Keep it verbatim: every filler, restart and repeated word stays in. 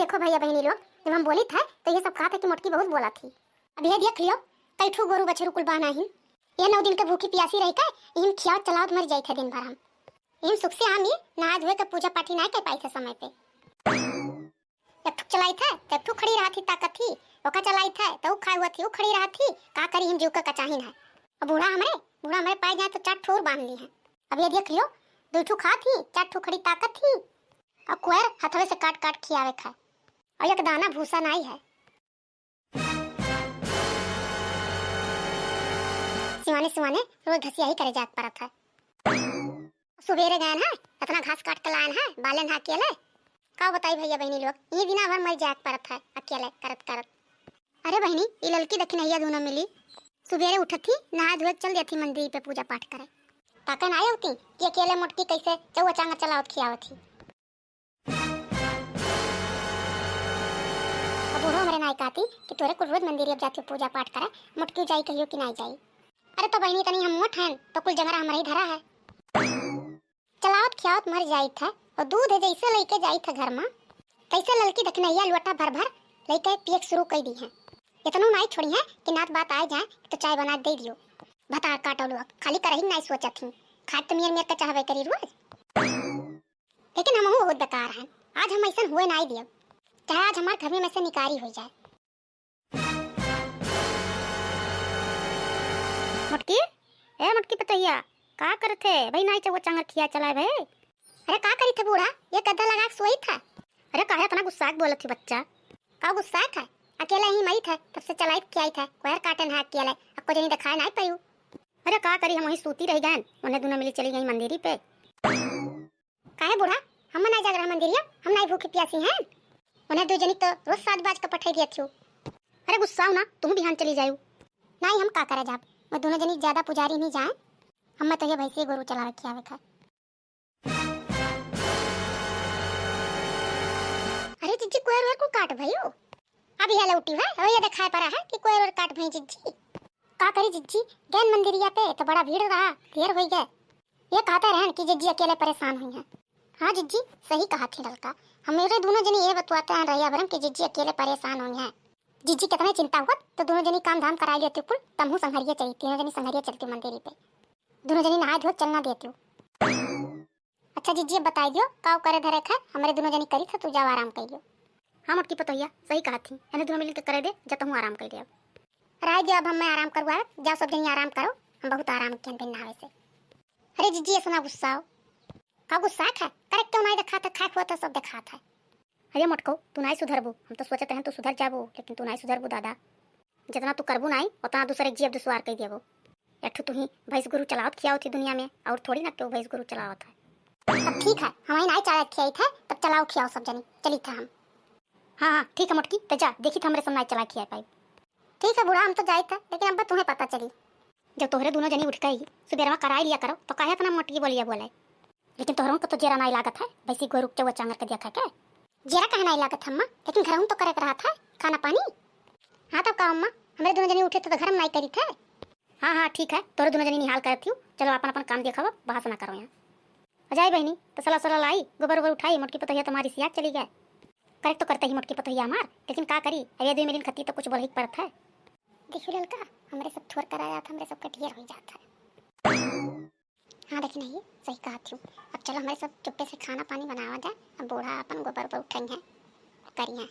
देखो भइया बहिनी लोग, जब हम बोलित है तो ये सब कहत है कि मोटकी बहुत बोलत ही। अब ये देख लियो, कई ठू गोरू बछरू कुल बान्हा ही। ये नौ दिन के भूखी पियासी रही के इहिन खियावत चलावत मर जाइत है दिन भर हम। इहिन सुख से हम ही नहा धोए के पूजा पाठी नाहीं कर पाइत है समय पे। एक ठू चलाइत है तो एक ठू खड़ी रहत ही ताकत ही, ओका चलाइत है तो ऊ खाए हुआ थी, ऊ खड़ी रहत ही, का करी हम जीव का कचाहिन है। अब बूढ़ा हमरे, बूढ़ा हमरे पाए जाए तो चार ठू और बांध ली है। अब ये देख लियो, दो ठू खात ही, चार ठू खड़ी ताकत ही, और कोयर हथवे से काट काट खियावे खाए, और एक दाना भूसा नाहीं है। सिवाने सिवाने रोज घसिया ही करे जात परत है। सुबेरे गयन है, इतना घास काट के लायन है, बालेन है अकेले। का बताई भइया बहिनी लोग, ये दिना भर मर जाए परत है अकेले करत करत। अरे बहिनी, ई ललकी दखिनहिया दूनो मिली सुबेरे उठत ही, नहा धोए के चल देत ही मंदिर पे पूजा पाठ करे। ताकन आए होती कि अकेले मोटकी कैसे चौवा चांगर चलावत खियावत ही। अब बूढ़ो हमरे नाई कहती कि तोरे कुल रोज मंदिर अब जाती हो पूजा पाठ करे, मोटकी जाई कहियो कि नाई जाई। अरे तो बहिनी तनी हम मोट हन तो कुल जंगरा हमरे ही धरा है। चलावत खियावत मर जाइत है और दूध जैसे लइके जाइत है घर मा, तैसे ललकी दखिनहिया लोटा भर भर लइके पिए के शुरू कई दी है। इतनो नाई छोड़ी है कि नात बात आए जाए तो चाय बना दे दियो। भतार काटो लोग, खाली करही नाई सोचत ही, खाए तो मियर मियर के चाहबे करी रोज। लेकिन हमहू बहुत बेकार हैं, आज हम ऐसन हुए नाई दियब, चाहे आज हमार घर में से निकारी हो जाए। मोटकी, ए मोटकी पतोहिया, का करत है भाई? नाई चौवा चांगर खिया चलाए भाई। अरे का करी थे बूढ़ा, ये गद्दा लगा के सोई था। अरे काहे इतना गुस्सा के बोलत ही बच्चा? का गुस्सा था? अकेला ही मई था, तब से चलाई खियाई था, कोयर काटन है अकेले, अक्को जनी दिखाए नाई पायू। अरे का करी, हम वहीं सूती रह गए, उन्हें दोनों मिली चली गई मंदिरी पे। काहे बूढ़ा, हम नाई जाग रहा मंदिरिया, हम नाई भूखी प्यासी हैं। उन्हें दो जनी तो रोज सात बाज के पठाई दिया थियो। अरे गुस्साओ ना, तुम बिहान चली जायू। नाई हम का करे जाब, मैं दोनों जनी ज्यादा पुजारी नहीं जाए, हम मैं तो ये भैंसी गोरू चलावे खियावे खाए। अरे जिज्जी, कोयर वेर कुल काट भयो। अब यह लौटी है, और ये दिखाई पड़ा है कि कोयर वेर काट भई जिज्जी। का करी जिज्जी, गैन मंदिरिया पे तो बड़ा भीड़ रहा, देर होई गए। ये कहते रहन कि जिज्जी अकेले परेशान हुई हैं। हाँ जिज्जी, सही कहा थी ललका, हमरे दोनों जनी ये बतुआते हैं रहिया भरम कि जिज्जी अकेले परेशान हुई हैं। जिज्जी कितने चिंता हुआ तो दोनों जनी काम धाम कराई लेती कुल, तमहू संघरिया चली, तीनों जनी संघरिया चलती मंदिरी पे। दोनों जनी नहाए धोए चलना देती। अच्छा जिज्जी, अब बताई दियो, काव करे धरे खाए, हमरे दोनों जनी करी था, तू जाओ आराम कर लियो। हाँ मोटकी पतोहिया, सही कहा थी, इन्हें दोनों मिल के करे दे, जा तहूँ आराम कर ले अब। राय दियो, अब हम मैं आराम करवाए, जाओ सब जनी आराम करो, हम बहुत आराम किया बिन नहावे से। अरे जिज्जी, ऐसा ना गुस्साओ। का गुस्सा है? करे क्यों नहीं दिखाता, खाए खुआ तो सब दिखाता है। अरे मोटको, तू नाई सुधरबू, हम तो सोचत रहन तू सुधर जाबू, लेकिन तू नाई सुधरबू दादा। जितना तू करबू नाई, उतना दूसरे के जियब दुश्वार कई देबू। एक ठो तू ही भैंस गोरू चलावत खियावत ही दुनिया में, और थोड़ी ना केहू भैंस गोरू चलावत है। तब ठीक है, हम ही नाई चलाए खियाई थे, तब चलाओ खियाओ सब जनी, चली थे हम। हाँ हाँ ठीक है मोटकी, तो जा देखी थे हमरे सब नाई चला खिया पाई। ठीक है बूढ़ा, हम तो जाई थे, लेकिन अब तुम्हें पता चली। जब तोहरे दोनों जनी उठ गई, सुबेरवा कराई लिया करो, तो काहे इतना मोटकी बोलिया बोले? लेकिन तोहरों को तो जेरा नाई लागत है, भैंसी गोरू चौवा चांगर के देखा के। जेरा काहे नाई लागत अम्मा, लेकिन घर तो करे के रहत है, खाना पानी। हाँ तब का अम्मा, हमरे दोनों जनी उठे तो घर में नाई करी थे। हाँ हाँ ठीक है, तोहरे दोनों जनी निहाल करत थियो, चलो अपन अपन काम देखो, बहस ना करो यहाँ। अजाई बहनी, तसला सला लाई, गोबर ओबर उठाई, मोटकी पतोहिया तुम्हारी सियात चली गए। करे तो करते ही मोटकी पतोहिया हमार, लेकिन का करी, अब ये दो मिलिन खती तो कुछ बोलही के पड़त है। देखियो ललका, हमरे सब थोर करा जात, हमरे सब के ढेर हो जात है। हाँ, लेकिन ये सही कहा थी। अब चलो, हमरे सब चुप्पे से खाना पानी बनावा जाए। अब बूढ़ा अपन गोबर पर उठाई है, करी है।